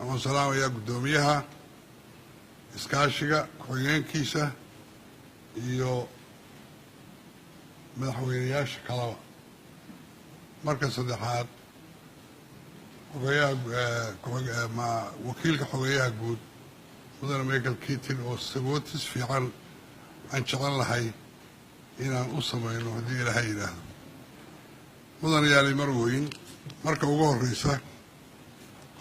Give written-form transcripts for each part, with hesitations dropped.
Waxaan salaamayaa guddoomiyaha iskaashiga, ku-xigeenkiisa iyo madaxweyneyaasha kalaba. Marka saddexaad, xogeyaha, wakiilka xogeyaha guud, mudane Michael Keating, oo sagootis fiican aan jecel lahay inaan u samayno haddii Ilaahay yidhaahdo. Mudanayaal, marwooyin, marka ugu horreysa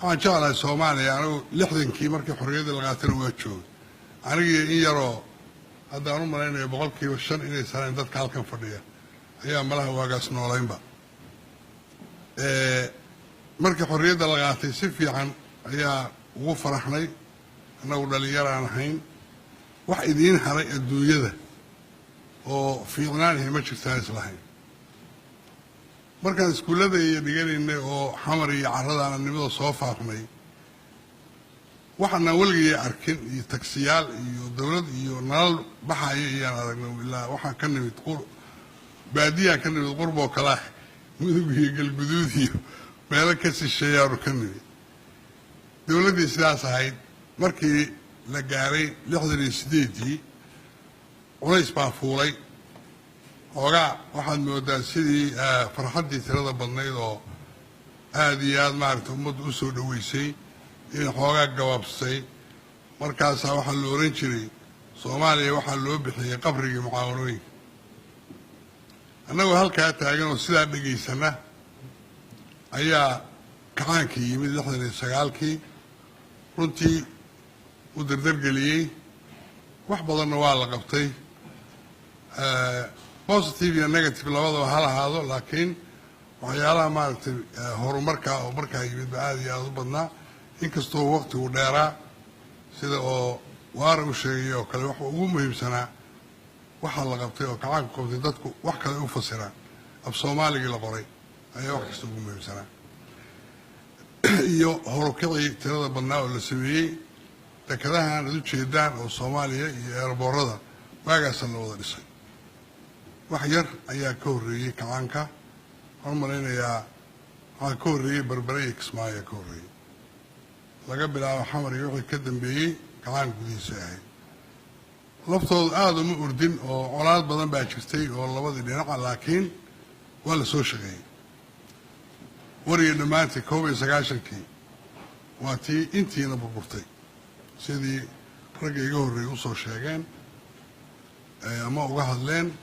waxaan jeclahay Soomaaliya. Anigu 60-kii markii xorriyadda la qaatana waa joogay, anigii in yaroo hadda aan u malaynayo 5% inay sanayn dadka halkan fadhiya ayaa malaha waagaas noolaynba. Markii xorriyadda la qaatay si fiican ayaa ugu faraxnay. Annagu dhalinyaraan ahayn. Wax idiin haray adduunyada oo fiicnaanihi ma jirtaan islahayn. Markaan iskuullada iyo dhiganaynay oo Xamar iyo carradaana nimada soo faafnay, waxaanaan weligay arkin iyo tagsiyaal iyo dawlad iyo nalal baxaya iyaan aragnay. Ilaa waxaan ka nimid baadiyaan ka nimid, qurboo kalaa, Mudug iyo Galguduud iyo meelo ka sisheeyaanu ka nimid. Dawladdii sidaas ahayd markii la gaaray 68-dii, culays baa fuulay xoogaa. Waxaad moodaa sidii farxaddii tirada badnayd oo aada iyo aada maaragtay ummaddu u soo dhoweysay inay xoogaa gabaabsatay. Markaasaa waxaa la oran jiray Soomaaliya waxaa loo bixiyey qabrigii mucaawanooyinka. Annagoo halkaa taagan oo sidaa dhegaysana ayaa kacaankii yimid 69-kii. Runtii uu dardargeliyey, wax badanna waa la qabtay, positive iyo negative labadaba ha lahaado, laakiin waxyaalaha maaragtay horumarka oo markaa yimid ba aada iyo aada u badnaa, inkastoo waqtigu dheeraa. Sida oo waara u sheegay oo kale, waxa ugu muhiimsanaa waxaa la qabtay oo kacaanku qabtay, dadku wax kale u fasiraan, af Soomaaligii la qoray ayaa wax kasta ugu muhiimsanaa, iyo horukicii tirada badnaa oo la sameeyey. Dekadahan aad u jeedaan oo Soomaaliya iyo eerboorada waagaasa la wada dhisay. Wax yar ayaa ka horreeyey kacaanka. Waxaan u malaynayaa waxaa ka horreeyey Berbere iyo Kismaayo ayaa ka horreeyey. Laga bilaabo Xamar iyo wixii ka dambeeyey kacaan gudihiisa ahayd. Laftoodu aada uma urdin oo colaad badan baa jirtay oo labadii dhinaca, laakiin waa la soo shaqeeyey. Wariga dhammaantii 91-kii waa tii intiina burburtay, sidii ragga iga horreeyay usoo sheegeen ama uga hadleen.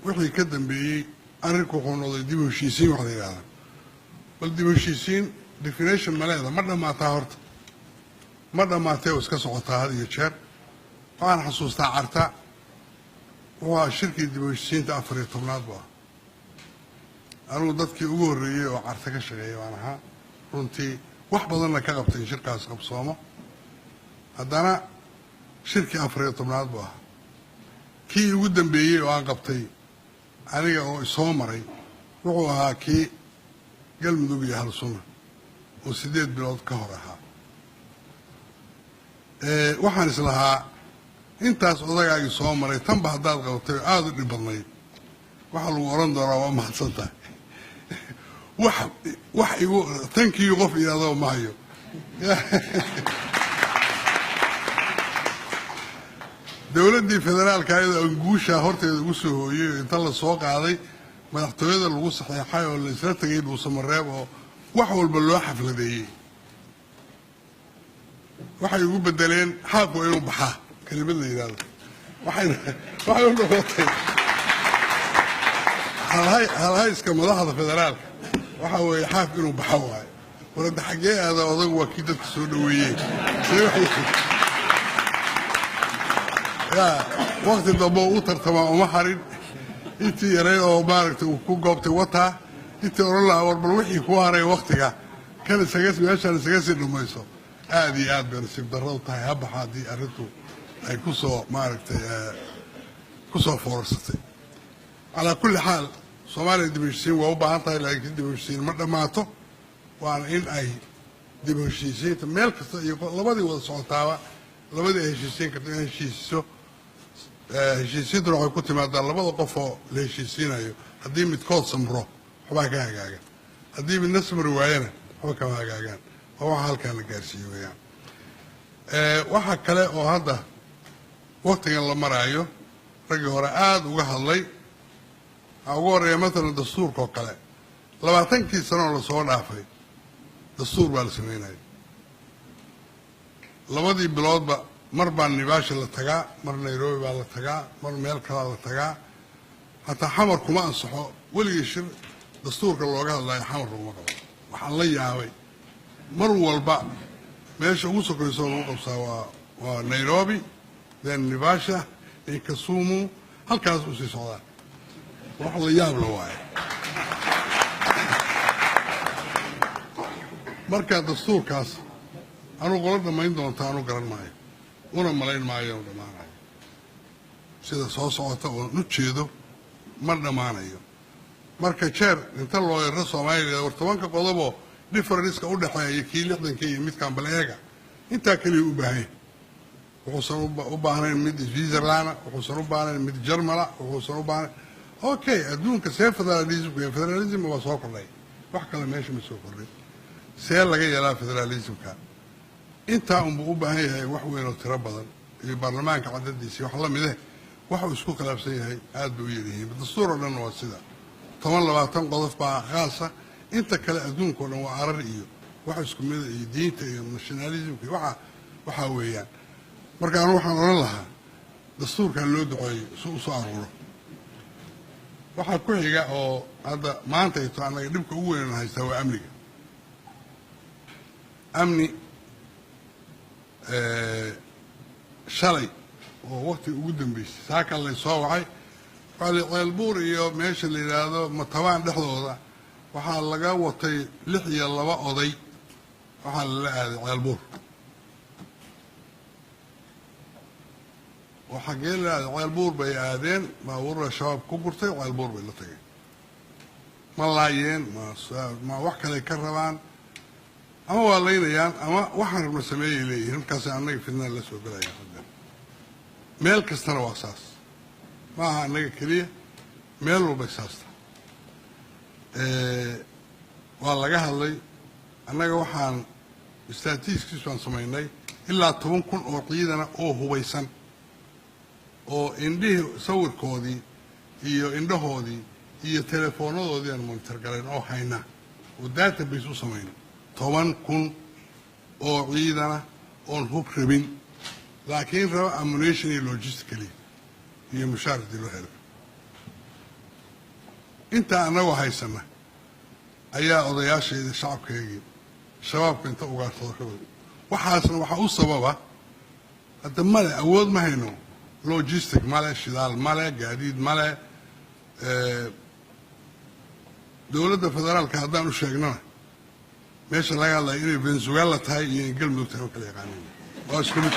Wixii ka dambeeyey arrinku wuxuu noqday dib u heshiisiin. Wax la yidhahdaa bal dib u heshiisiin definition ma leeda? Ma dhammaataa horta? Ma dhammaatee, oo iska socotaa had iyo jeer. Waxaan xasuustaa Carta wuxuu ahaa shirkii dib u heshiisiinta 14aad bu ah. Anugu dadkii ugu horreeyey oo Carta ka shaqeeyay baan ahaa, runtii wax badanna ka qabtay in shirkaas qabsoomo. Haddana shirkii 14aad buu ahaa. Kii ugu dambeeyey oo aan qabtay aniga oo isoo maray wuxuu ahaa kii Galmudug iyo Ahlu Sunna oo 8 bilood ka hor ahaa. Waxaan islahaa intaas odagaagii soo maray, tanba haddaad qabatay oo aada u dhib badnayd, waxaa lagu odhan doonaa waa mahadsan tahay. Wax igu tankii qof idhahdoo ma hayo. Dowladdii federaalka ayadoo aan guushaa horteeda ugu soo hooyey oo inta la soo qaaday madaxtooyada lagu saxeexay oo la isla tegay Dhuusamareeb oo wax walba loo xafladeeyey, waxay ugu bedeleen "Xaaf waa inuu baxaa" kelimad la yidhahdo. Waxay u noqotay halhayska madaxda federaalka waxa weeye "Xaaf inuu baxo" waayo. Warada xaggee aada odagu? Waa kii dadka soo dhaweeyey. Ya wakti dambe u tartamaa uma harin. Intii yaray oo maaragtay uu ku goobtay wataa, intii odhan lahaa war bal wixii ku haray waktiga kan isaga meeshaan isaga sii dhumayso. Aada iyo aad bay nasiib darro u tahay. Ha baxa haddii arrintu ay kusoo maaragtay kusoo foorarsatay. Calaa kulli xaal, Soomaaliya dib u heshiisiin waa u baahan tahay, laakiin dib u heshiisiin ma dhammaato. Waana in ay dib u heshiisiinta meel kasta iyo labadii wada socotaaba, labadii ay heshiisiin karto in heshiisiso. Heshiisiintuna waxay ku timaadaa labada qof oo la heshiisiinayo. Haddii midkood samro, waxbaa ka hagaaga. Haddii midna samri waayana, waxba kama hagaagaan. Waa waxa halkaan la gaarsiiye weeyaan. Waxa kale oo hadda waktigan la maraayo, raggii hore aada uga hadlay, waxaa ugu horreeya matalan dastuurka oo kale. 20kii sano oo lasoo dhaafay dastuur baa la sameynaya. 2dii biloodba mar baa Naivasha la tagaa, mar Nairobi baa la tagaa, mar meel kalaa la tagaa. Hataa Xamar kuma ansaxo. Weligii shir dastuurka looga hadlayo Xamar laguma qabo. Waxaan la yaabay, mar walba meesha ugu sokayso lagu qabsaa waa Nairobi, then Naivasha iyo Kisumu, halkaas u sii socdaa. Wax la yaab la waaye. Marka dastuurkaas anuu qolo dhammayn doonta anu garan maayo, una malayn maayo inu dhammaanayo. Sida soo socota oon u jeedo, ma dhammaanayo. Marka jeer inta loo yaro Soomaaliya, war 10ka qodoboo difference-ka u dhexeeya kii 60ka iyo midkan bal eega. Intaa keliya u baahan, wuxuusan u baahnayn mid Switzerlanda, wuxuusan u baahnayn mid Jarmala, wuxuusan u baahnayn. Okay, adduunka see federalismku? Federalism waa soo kordhay, wax kale meesha ma soo kordhin. See laga yeelaa federalismka? Intaa unbuu u baahan yahay, wax weyn oo tiro badan iyo baarlamaanka cadadiisa, wax lamid eh. Waxuu isku khilaafsan yahay aad bay u yaryihiin. Dastuur oo dhan waa sida 10, 20 qodof baa khaasa. Inta kale adduunka o dhan waa arar iyo wax isku mida iyo diinta iyo nationalismka iyo waxa waxaa weeyaan. Marka anu waxaan odhan lahaa dastuurkan loo duceeyo si u soo aruuro. Waxaa ku xiga oo hadda maanta ito annaga dhibka ugu weynan haystaa waa amniga. Amni shalay oo waktiga ugu dambeysay saaka lay soo wacay, waxaa la Ceelbuur iyo meesha la yidhaahdo Matabaan dhexdooda waxaa laga watay 6 iyo 2 oday, waxaa lala aaday Ceelbuur. Oo xaggee la aaday? Ceelbuur bay aadeen. Baabuurra Shabaab ku gurtay, Ceelbuur bay la tageen. Ma laayeen? Ma wax kaley ka rabaan? Ama waa laynayaan ama waxaan rabna sameeyay leeyihiin. Markaas annaga fidnada la soo gelayaan. Hadda meel kastana waa saas, ma aha annaga keliya, meel walbay saas tahay. Waa laga hadlay. Annaga waxaan statistics baan samaynay, ilaa 10,000 oo ciidana oo hubaysan oo indhihii sawirkoodii iyo indhahoodii iyo teleefoonadoodii aan monitor galayn oo hayna oo database u samaynay. 10,000 oo ciidana oon hub rabin, laakiin raba ammunition iyo logistically iyo mushaar hadii loo helo. Intaa annagoo haysana ayaa odayaashayda shacabkaygii Shabaabka inta ugaarsado ka wada. Waxaasna waxaa u sababa hadda male awood ma hayno, logistic male, shidaal male, gaadiid male. Dowladda federaalka haddaan u sheegnana, meesha laga hadlaya inay Venezuela tahay iyo in Galmudug tahay ma kala yaqaanin, waa isku mid.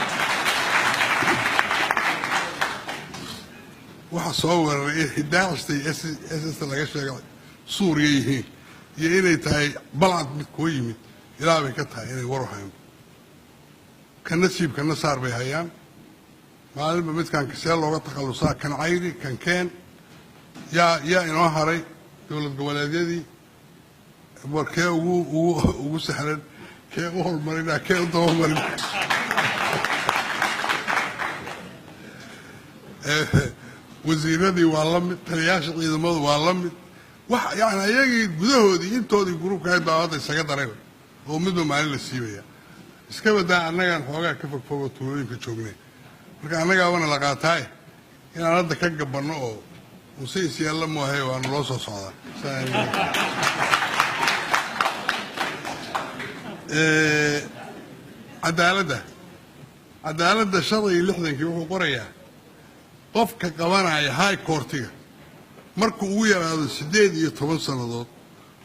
Waxa soo weeraray inay Daacishta iyo SS laga sheegay Suuriya yihiin iyo inay tahay Balcad mid kuwa yimid, ilaa bay ka tahay inay waru hayn. Kana siib kana saar bay hayaan. Maalinba midkan see looga takhallusaa, kan cayri kan keen. Yaa inoo haray? Dowlad goboleedyadii war kee ugu sahlan, kee u horumarina, kee u dabamarin? Wasiiradii waa la mid, taliyaasha ciidamadu waa la mid. Wax yani ayagii gudahoodii intoodii gruubka ahayd baa hadda isaga daray oo midba maalin la siibaya. Iska badaa annagaan xoogaa ka fogfogo tuulooyinka joognay. Marka annagaabana la qaataaye inaan hadda ka gabanno oo muse isyaalla moohay, waanu loo soo socdaa. Cadaaladda shalay 60kii wuxuu qorayaa qofka qabanaya high courtiga markuu ugu yaraado 18 sannadood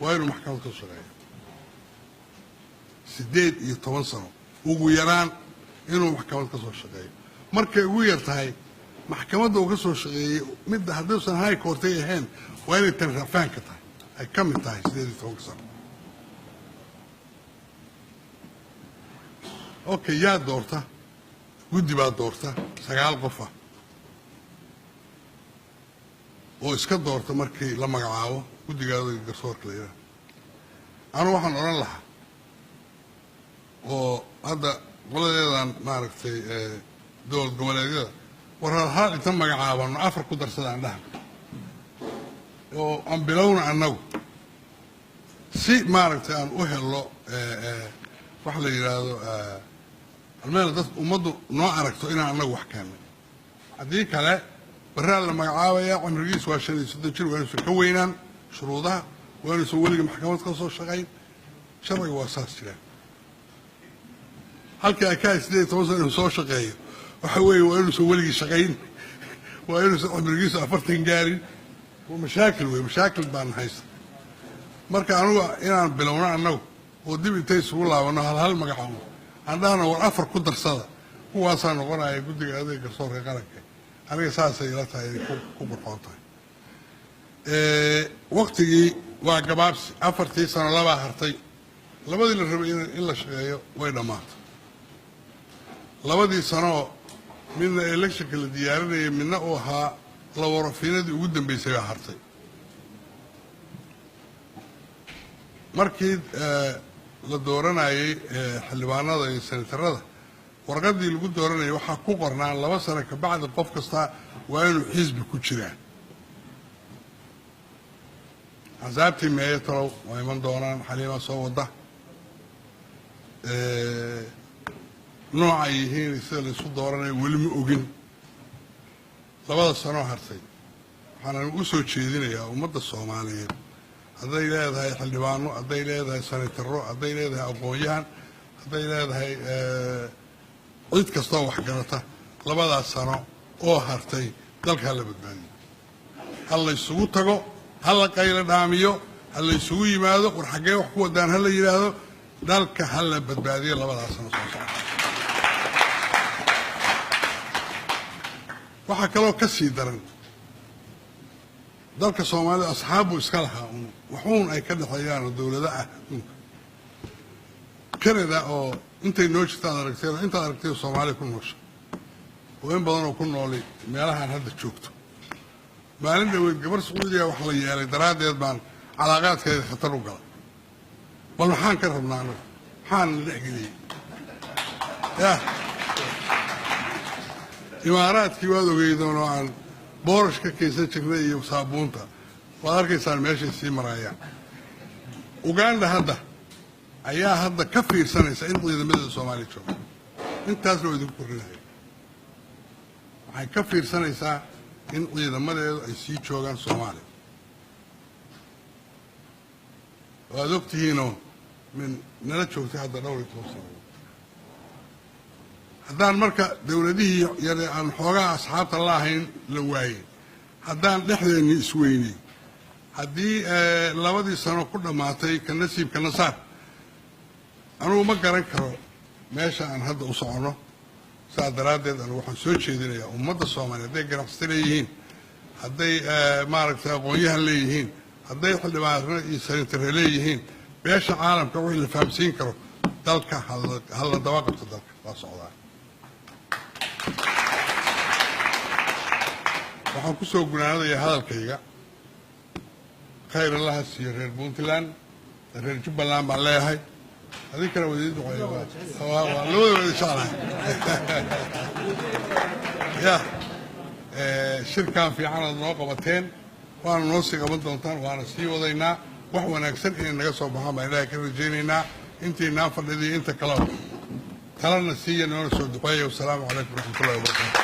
waa inuu maxkamad ka shaqeeyo. 18 sano ugu yaraan inuu maxkamad ka soo shaqeeyo. Markay ugu yar tahay maxkamadda uu ka soo shaqeeyey, midda hadduusan high courtiga ahayn waa inay tan rafaanka tahay, ay ka mid tahay 18ka sano. Okay, yaa doorta? Guddi baa doorta, 9 qof ah oo iska doorta markii la magacaabo guddigaada garsoorka la yidhaha. Anu waxaan odhan lahaa Oo hadda qoladeedan maaragtay dowlad goboleedyada, war hal hal inta magacaabano afar ku darsadaan dhahan oo aan bilowna annagu, si maaragtay aan u helno waxa la yidhaahdo almeel dad ummaddu noo aragto inaan annagu wax keennay. Haddii kale barraa la magacaabaya, cimrigiisu waa 35 jir, waa inuusan ka weynaan shuruudaha, waa inuusan weliga maxkamad ka soo shaqayn. Sharciga waa saas jiraan. Halkii ay ka hay 18 sano inuu soo shaqeeyo, waxa weeye waa inuusan weligii shaqayn, waa inuusan cimrigiisu 40 gaarin. Waa mashaakil wey, mashaakil baan haysta. Marka anugu inaan bilowno annagu oo dib intay isugu laabano hal hal magacaabo aan dhahno war afar ku darsada, kuwaasaa noqonaya guddiga adeeg garsoorka qaranka. Aniga saasay ila tahay inay ku qurxoon tahay. Waktigii waa gabaabsi, 4tii sano labaa hartay. Labadii la rabay in la shaqeeyo way dhammaatay. 2dii sanoo midna electionka la diyaarinayay, midna uu ahaa lawarafiinadii ugu dambeysay baa hartay. Markii la dooranayey xildhibaanada iyo senatarada, warqaddii lagu dooranayay waxaa ku qornaa 2 sano ka bacdi qof kasta waa inuu xisbi ku jiraa. Axsaabtii meeyo talow waa iman doonaan? Xaliima soo wada nooca ay yihiin sida laysu dooranayo weli ma ogin. 2da sanoo hartay waxaanan u soo jeedinayaa ummadda Soomaaliyeed, hadday leedahay xildhibaano, hadday leedahay senataro, hadday leedahay aqoon-yahan, hadday leedahay cid kastoo waxgarata, labadaas sano oo hartay dalka ha la badbaadiyo, ha la ysugu tago, ha la qaylo dhaamiyo, ha la ysugu yimaado, war xaggee wax ku wadaan ha la yidhaahdo, dalka ha la badbaadiyo labadaas sano soo socda. Waxaa kaloo ka sii daran, dalka Soomaalida asxaabbu iska lahaa un waxuun ay ka dhexeeyaan oo dowlado ah adduunka. Canada oo intay noo jirta ad aragteen, intaad aragtay Soomaaliya ku noosha oo in badan oo ku nooli meelahaan hadda joogto. Maalin dhaweyd gabar Sacuudiga wax la yeelay daraaddeed baan calaaqaadkeeda khatar u galay. Bal maxaan ka rabnaa anagu? Maxaan la dhexgeliyey? Yah, Imaaraadkii waad ogeydoon oo aan boorash ka kaysan jirnay iyo saabuunta, waad arkaysaan meeshay sii marayaan. Uganda hadda ayaa hadda ka fiirsanaysa in ciidamadeeda Soomaaliya jooga. Intaasna waa idinku kordhinaya. Waxay ka fiirsanaysaa in ciidamadeedu ay sii joogaan Soomaaliya. Waad ogtihiinoo min nala joogtay hadda dhowr iyo toban sano. Haddaan marka dowladihii yare aan xoogaha asxaabta la ahayn la waayey, haddaan dhexdeenni isweynay, haddii 2dii sano ku dhammaatay ka nasiibka nasaar, anugu ma garan karo meesha aan hadda u soconno. Saas daraaddeed anugu waxaan soo jeedinayaa ummadda Soomaaliya, hadday ganacsato leeyihiin, hadday maaragtay aqoon-yahan leeyihiin, hadday xildhibaano iyo senatare leeyihiin, beesha caalamka wixii la fahamsiin karo, dalka hala daba qabto, dalka waa socdaa. Waxaan ku soo gunaanadayaa hadalkayga, khayr Allaha siiyo reer Puntland, reer Jubbaland baan leeyahay. Adinkana waa idiin duceeya, waa labada wada jeclahay. Ya shirkan fiican aad noo qabateen, waana noo sii qaban doontaan, waana sii wadaynaa. Wax wanaagsan inay naga soo baxaan baan Ilaahay ka rajaynaynaa. Intaynaan fadhidiyo inta kaleba talana siiya, noona soo duceeya. Wasalaamu calaykum waraxmatullahi wabarakaatu.